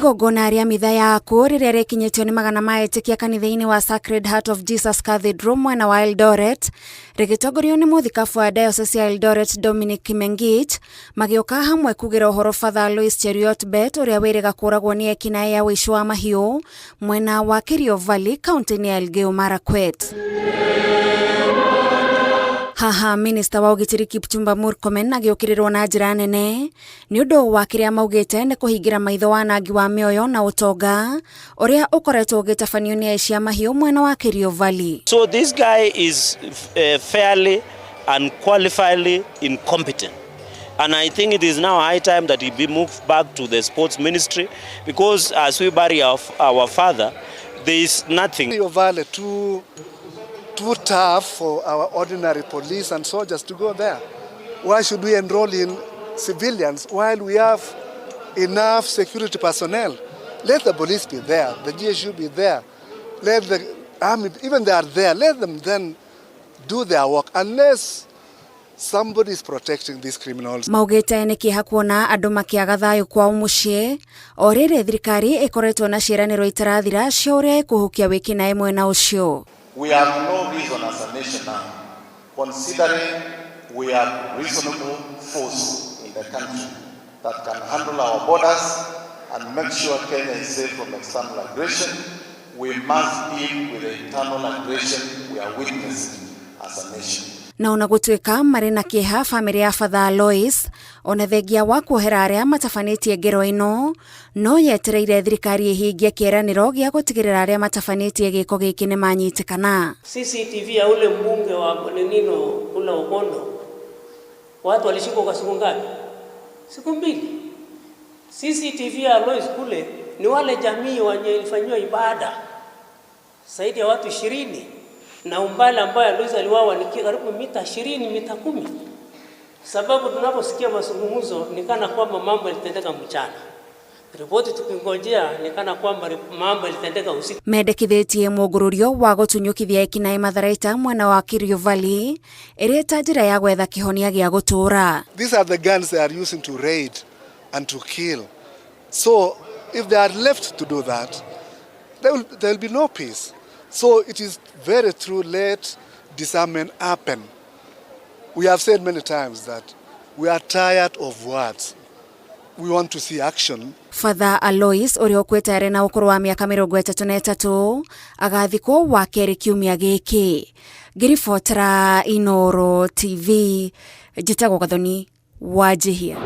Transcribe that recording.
Igongona rĩa mitha ya akuũ rĩrĩa rĩkinyĩtio nĩ magana ma etĩkia kanitha-inĩ wa Sacred Heart of Jesus Cathedral mwena wa Eldoret rĩgĩtongorio nĩ mũthikabu wa Diocese ya Eldoret Dominic Kimengich magĩũka hamwe kugĩra ũhoro Father Alois Cheruiyot Bett ũrĩa wĩrĩga kũragwo nĩ ekinaĩ a ũici wa mahiũ mwena wa Kerio Valley kaunti-inĩ ya Elgeyo Marakwet. Haha minista wa ũgitĩri Kipchumba Murkomen agĩũkĩrĩrwo na njĩra nene nĩ ũndũ wa kĩrĩa maugĩte nĩ kũhingĩra maitho wanangi wa mĩoyo na ũtonga ũrĩa ũkoretwo ũgĩtabanio nĩ aici a mahiũ mwena wa Kerio Valley. So this guy is fairly and qualifiedly incompetent. And I think it is now high time that he be moved back to the sports ministry because as we bury our father, there is nothing. Kerio Valley too tough for our ordinary police and soldiers to go there. Why should we enroll in civilians while we have enough security personnel? Let the police be there, the GSU be there, let the army, even they are there, let them then do their work unless somebody is protecting these criminals. Maugĩte nĩ kĩeha kuona andũ makĩaga thayũ kwao mũciĩ o rĩrĩ thirikari ĩkoretwo na ciĩranĩro itarathira cia ũrĩa ĩkũhukia wĩkinaĩ mwena ũcio. We have no reason as a nation now, considering we have reasonable force in the country that can handle our borders and make sure Kenya is safe from external aggression. We must deal with the internal aggression we are witnessing as a nation. Na ona gũtuĩka marĩ na kĩeha bamĩrĩ ya Father Alois ona thengia wa kuohera arĩa matabanĩtie ngero ĩno no yetereire thirikari ĩhingie kĩĩranĩro gĩa gũtigĩrĩra arĩa matabanĩtie gĩko gĩkĩ nĩ manyitĩkana. CCTV ya ule mbunge wa Nenino kula Okondo, watu walishikwa kwa siku ngapi? Siku mbili. CCTV ya Alois kule ni wale jamii wenye ilifanyiwa ibada zaidi ya watu 20 na umbali ambayo Alois aliwawa ni karibu mita 20, mita 10. Sababu tunaposikia mazungumzo ni kana kwamba mambo yalitendeka mchana, ripoti tukingojea ni kana kwamba mambo yalitendeka usiku. Mendekithĩtie mũngũrũrio wa gũtunyũkithia ekinaĩ matharaita mwena wa Kerio Valley ĩrĩ ta njĩra ya gwetha kĩhonia gĩa gũtũũra. These are the guns they are using to raid and to kill. So if they are left to do that, there will be no peace. So it is very true, let disarmament happen. We have said many times that we are tired of words. We want to see action. Father Alois ũrĩa ũkuĩte arĩ na ũkũrũ wa mĩaka 33 agathikwo wa kerĩ kiumia gĩkĩ. Ngĩribotera Inooro TV, njĩtagwo Gathoni Wanjihia.